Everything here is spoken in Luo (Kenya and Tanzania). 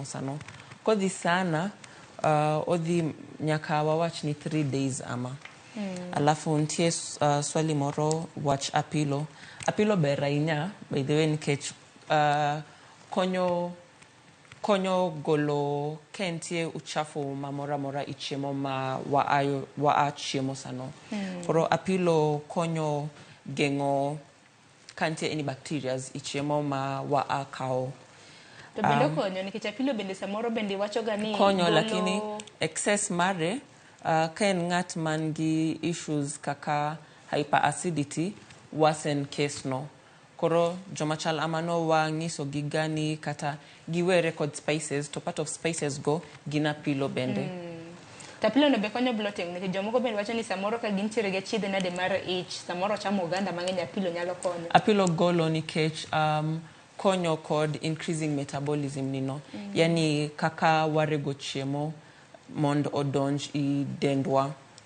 chiemo sano. Kodhi sana odhi nyaka wawach ni 3 days ama. Alafu nitie swali moro wach apilo. Apilo ber ahinya, by the way, nikech konyo golo ka nitie uchafu mamoro amora i chiemo ma waayo waa chiemo sano. Koro apilo konyo geng'o ka nitie any bacterias i chiemo ma waa kawo. To bende okonyo nikech apilo bende samoro bende wacho ga ni konyo golo. Lakini excess mare, ka en ng'at man gi issues kaka hyperacidity, worsen case no. Koro joma chal amano wang'iso gi gani kata giwere kod spices, to part of spices go gin apilo bende. To apilo no be konyo bloating, nikech jomoko bende wacho ni samoro ka gintiere gi achiedh nade mar ich, samoro chamo oganda mang'eny, apilo nyalo konyo. Apilo golo nikech konyo kod increasing metabolism nino. Yani kaka warego chiemo mondo odonj i dendwa.